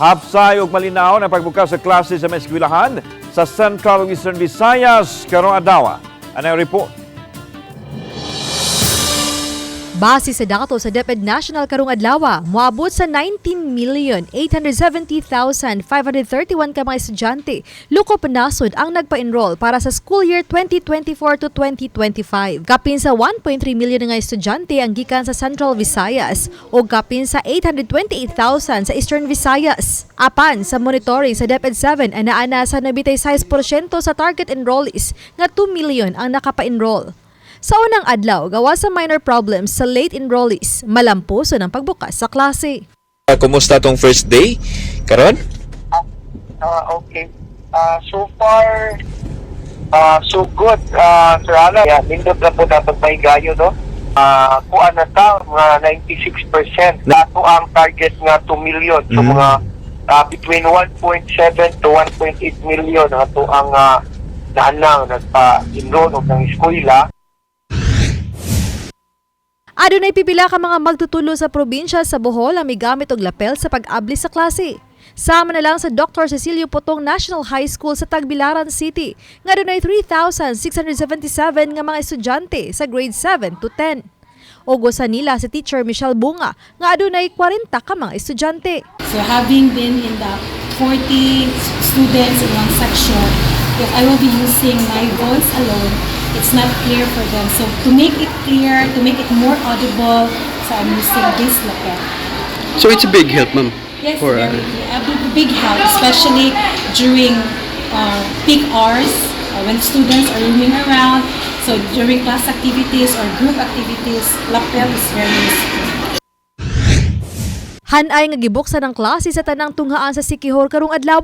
Hapsay ug malinaw ang pagbukas sa klase sa mga eskwelahan sa Central ug Eastern Visayas karong adlaw. Ano ang report? Base sa datos sa DepEd National karong adlaw, moabot sa 19,870,531 ka mga estudyante lukop nasod ang nagpa-enroll para sa school year 2024 to 2025. Kapin sa 1.3 million nga estudyante ang gikan sa Central Visayas o kapin sa 828,000 sa Eastern Visayas. Apan sa monitoring sa DepEd 7, ana-ana sa 96% sa target enrollees nga 2 million ang nakapa-enroll. Sa unang adlaw, gawa sa minor problems sa late enrollees, malampuson ang pagbukas sa klase. Kumusta tong first day karon? Ah, okay. So far, so good, Sir Alan. Yeah, nindot na po dapat may gayo, no? Kuan na ta, mga 96%. Ato ang target nga 2 million. So, mga between 1.7 to 1.8 million ato ang naanang nagpa-enroll og ng eskwela. Adunay pipila ka mga magtutulo sa probinsya sa Bohol ang migamit og lapel sa pag-abli sa klase. Sama na lang sa Dr. Cecilio Potong National High School sa Tagbilaran City, nga adunay 3,677 nga mga estudyante sa grade 7 to 10. Ug usa nila si Teacher Michelle Bunga nga adunay 40 ka mga estudyante. So having been in the 40 students in one section, if I will be using my voice alone, it's not clear for them. So to make it clear, to make it more audible, so I'm using this lapel. So it's a big help, ma'am. Yes, for, very a big, big help, especially during peak hours when students are roaming around. So during class activities or group activities, lapel is very useful. Hanay nga gibuksan ang klase sa tanang tunghaan sa Siquijor karong adlaw.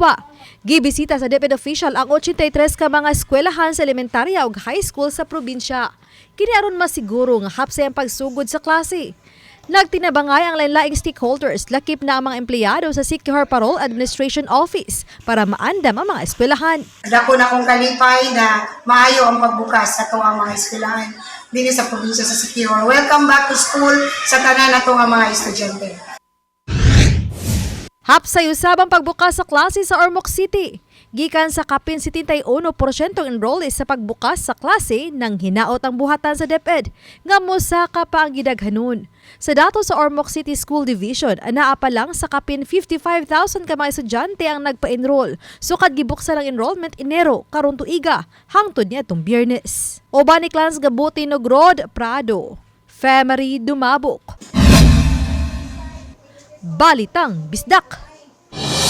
Gibisita sa DepEd official ang 83 ka mga eskwelahan sa elementarya ug high school sa probinsya. Kini aron masiguro nga hapsay ang pagsugod sa klase. Nagtinabangay ang lain-laing stakeholders, lakip na ang mga empleyado sa Siquijor Parole Administration Office, para maandam ang mga eskwelahan. Dako na akong kalipay na maayo ang pagbukas sa ato ang mga eskwelahan dinhi sa probinsya sa Siquijor. Welcome back to school sa tanan nato nga mga estudyante. Hapsay usab ang pagbukas sa klase sa Ormoc City. Gikan sa kapin 71% enrollees sa pagbukas sa klase nang hinaot ang buhatan sa DepEd nga mosaka pa ang gidaghanon. Sa datos sa Ormoc City School Division, anaa pa lang sa kapin 55,000 ka mga estudyante ang nagpa-enroll. Sukad gibuksan ang enrollment Enero karon tuiga hangtod niadtong Biyernes. Uban ni Clans Gabutin ug Rod Prado. Femery Dumabok. Balitang Bisdak.